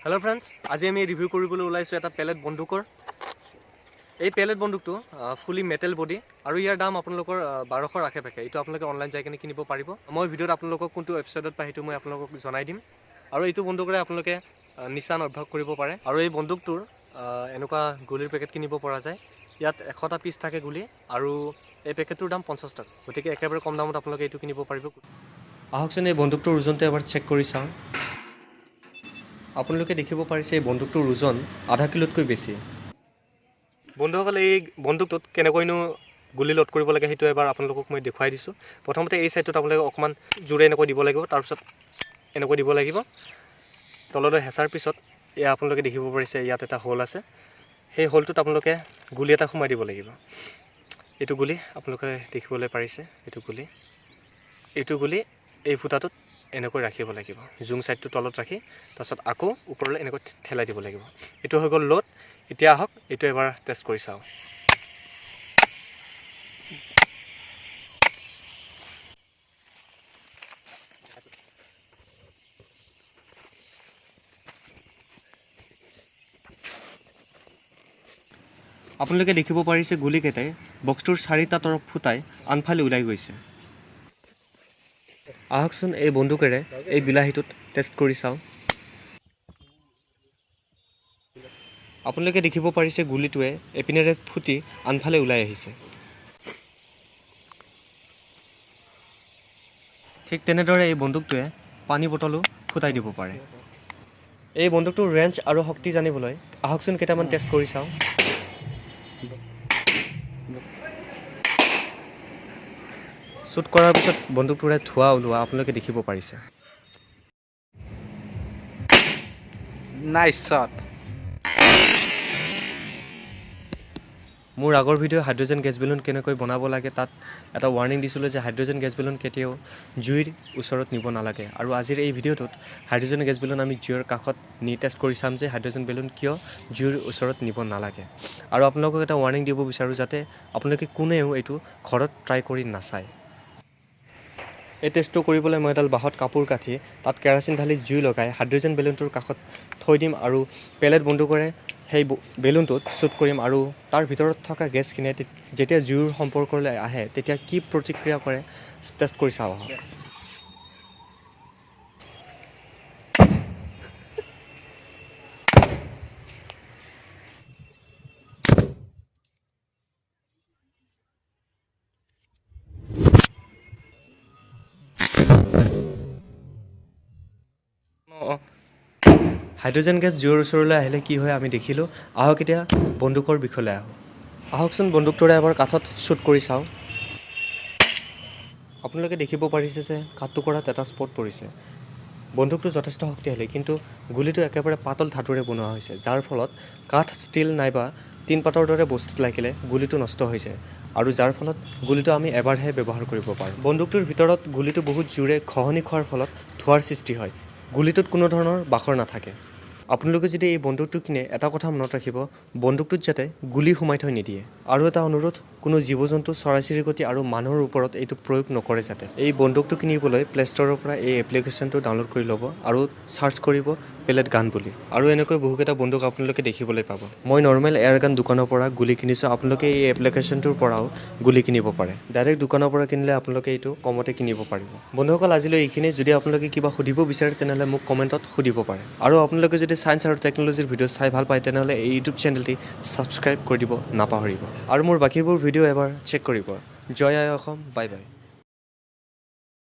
Hello' friends, আজি আমি review কৰিবলৈ ওলাইছোঁ এটা পেলেট বন্দুকৰ। এই পেলেট বন্দুকটো ফুলি মেটেল বডি আৰু ইয়াৰ দাম আপোনালোকৰ 1200ৰ আশে পাশে। এইটো আপোনালোকে অনলাইন যাই কিনে কিনিব পাৰিব। মই ভিডিঅ'ত আপোনালোকক কোনটো ৱেবছাইটত পায় সেইটো মই আপোনালোকক জনাই দিম। আৰু এইটো বন্দুকেৰে আপোনালোকে নিচান অভ্যাস কৰিব পাৰে। আৰু এই বন্দুকটোৰ এনেকুৱা গুলিৰ পেকেট কিনিব পৰা যায়। ইয়াত 100টা পিচ থাকে গুলি আৰু এই পেকেটটোৰ দাম 50 টকা। গতিকে একেবাৰে কম দামত আপোনালোকে এইটো কিনিব পাৰিব। আহকচোন এই বন্দুকটোৰ ওজনটো এবাৰ চেক কৰি চাওঁ। আপোনালোকে দেখিব পাৰিছে এই বন্দুকটোৰ ওজন আধা কিলোতকৈ বেছি। বন্ধুসকল, এই বন্দুকটোত কেনেকৈনো গুলি লোড কৰিব লাগে সেইটো এবাৰ আপোনালোকক মই দেখুৱাই দিছোঁ। প্ৰথমতে এই ছাইডটোত আপোনালোকে অকণমান জোৰে এনেকৈ দিব লাগিব, তাৰপিছত এনেকৈ দিব লাগিব। তললৈ হেঁচাৰ পিছত এয়া আপোনালোকে দেখিব পাৰিছে ইয়াত এটা হোল আছে। সেই হোলটোত আপোনালোকে গুলি এটা সোমাই দিব লাগিব। এইটো গুলি আপোনালোকে দেখিবলৈ পাৰিছে, এইটো গুলি এই ফুটাটোত এনেকৈ ৰাখিব লাগিব। জুং ছাইডটো তলত ৰাখি তাৰপিছত আকৌ ওপৰলৈ এনেকৈ ঠেলাই দিব লাগিব। এইটো হৈ গ'ল লোড। এতিয়া আহক এইটো এবাৰ টেষ্ট কৰি চাওঁ। আপোনালোকে দেখিব পাৰিছে গুলিকেইটাই বক্সটোৰ চাৰিটা তৰফ ফুটাই আনফালে ওলাই গৈছে। আহকচোন এই বন্দুকেৰে এই বিলাহীটোত টেষ্ট কৰি চাওঁ। আপোনালোকে দেখিব পাৰিছে গুলিটোৱে এপিনেৰে ফুটি আনফালে ওলাই আহিছে। ঠিক তেনেদৰে এই বন্দুকটোৱে পানী বটলো ফুটাই দিব পাৰে। এই বন্দুকটোৰ ৰেঞ্জ আৰু শক্তি জানিবলৈ আহকচোন কেইটামান টেষ্ট কৰি চাওঁ। শ্বুট কৰাৰ পিছত বন্দুকটোৰে ধোঁৱা ওলোৱা আপোনালোকে দেখিব পাৰিছে। Nice shot. মোৰ আগৰ ভিডিঅ' হাইড্ৰজেন গেছ বেলুন কেনেকৈ বনাব লাগে তাত এটা ৱাৰ্ণিং দিছিলোঁ যে হাইড্ৰজেন গেছ বেলুন কেতিয়াও জুইৰ ওচৰত নিব নালাগে। আৰু আজিৰ এই ভিডিঅ'টোত হাইড্ৰজেন গেছ বেলুন আমি জুইৰ কাষত নি টেষ্ট কৰি চাম যে হাইড্ৰজেন বেলুন কিয় জুইৰ ওচৰত নিব নালাগে। আৰু আপোনালোকক এটা ৱাৰ্ণিং দিব বিচাৰোঁ যাতে আপোনালোকে কোনেও এইটো ঘৰত ট্ৰাই কৰি নাচায়। এই টেষ্টটো কৰিবলৈ মই এডাল বাঁহত কাপোৰ কাটি তাত কেৰাচিন ঢালি জুই লগাই হাইড্ৰজেন বেলুনটোৰ কাষত থৈ দিম আৰু পেলেট বন্দুকেৰে সেই বেলুনটোত শ্বুট কৰিম আৰু তাৰ ভিতৰত থকা গেছখিনিয়ে যেতিয়া জুইৰ সম্পৰ্কলৈ আহে তেতিয়া কি প্ৰতিক্ৰিয়া কৰে টেষ্ট কৰি চাওঁ আহক। হাইড্ৰজেন গেছ জুইৰ ওচৰলৈ আহিলে কি হয় আমি দেখিলোঁ। আহক এতিয়া বন্দুকৰ বিষয়লৈ আহোঁ। আহকচোন বন্দুকটোৰে এবাৰ কাঠত শ্বুট কৰি চাওঁ। আপোনালোকে দেখিব পাৰিছে যে কাঠটুকুৰাত এটা স্পট পৰিছে। বন্দুকটো যথেষ্ট শক্তিশালী, কিন্তু গুলিটো একেবাৰে পাতল ধাতুৰে বনোৱা হৈছে, যাৰ ফলত কাঠ, ষ্টীল নাইবা টিনপাতৰ দৰে বস্তুত লাগিলে গুলিটো নষ্ট হৈ যায় আৰু যাৰ ফলত গুলিটো আমি এবাৰহে ব্যৱহাৰ কৰিব পাৰোঁ। বন্দুকটোৰ ভিতৰত গুলিটো বহুত জোৰে ঘঁহনি খোৱাৰ ফলত ধোঁৱাৰ সৃষ্টি হয়। গুলিটোত কোনো ধৰণৰ বাখৰ নাথাকে। আপোনালোকে যদি এই বন্দুকটো কিনে এটা কথা মনত ৰাখিব, বন্দুকটোত যাতে গুলি সোমাই থৈ নিদিয়ে। আৰু এটা অনুৰোধ, কোনো জীৱ জন্তু, চৰাই চিৰিকটি আৰু মানুহৰ ওপৰত এইটো প্ৰয়োগ নকৰে যাতে। এই বন্দুকটো কিনিবলৈ প্লে' ষ্ট'ৰৰ পৰা এই এপ্লিকেশ্যনটো ডাউনলোড কৰি ল'ব আৰু চাৰ্চ কৰিব পেলেট গান বুলি। আৰু এনেকৈ বহুকেইটা বন্দুক আপোনালোকে দেখিবলৈ পাব। মই নৰ্মেল এয়াৰ গান দোকানৰ পৰা গুলি কিনিছোঁ, আপোনালোকে এই এপ্লিকেশ্যনটোৰ পৰাও গুলি কিনিব পাৰে। ডাইৰেক্ট দোকানৰ পৰা কিনিলে আপোনালোকে এইটো কমতে কিনিব পাৰিব। বন্ধুসকল, আজিলৈ এইখিনিয়ে। যদি আপোনালোকে কিবা সুধিব বিচাৰে তেনেহ'লে মোক কমেণ্টত সুধিব পাৰে। আৰু আপোনালোকে যদি ছায়েন্স আৰু টেকন'লজিৰ ভিডিঅ' চাই ভাল পায় তেনেহ'লে এই ইউটিউব চেনেলটি ছাবস্ক্ৰাইব কৰি দিব নাপাহৰিব। আৰু মোৰ বাকীবোৰ ভিডিঅ' এবাৰ চেক কৰিব। জয় আই অসম, বাই বাই।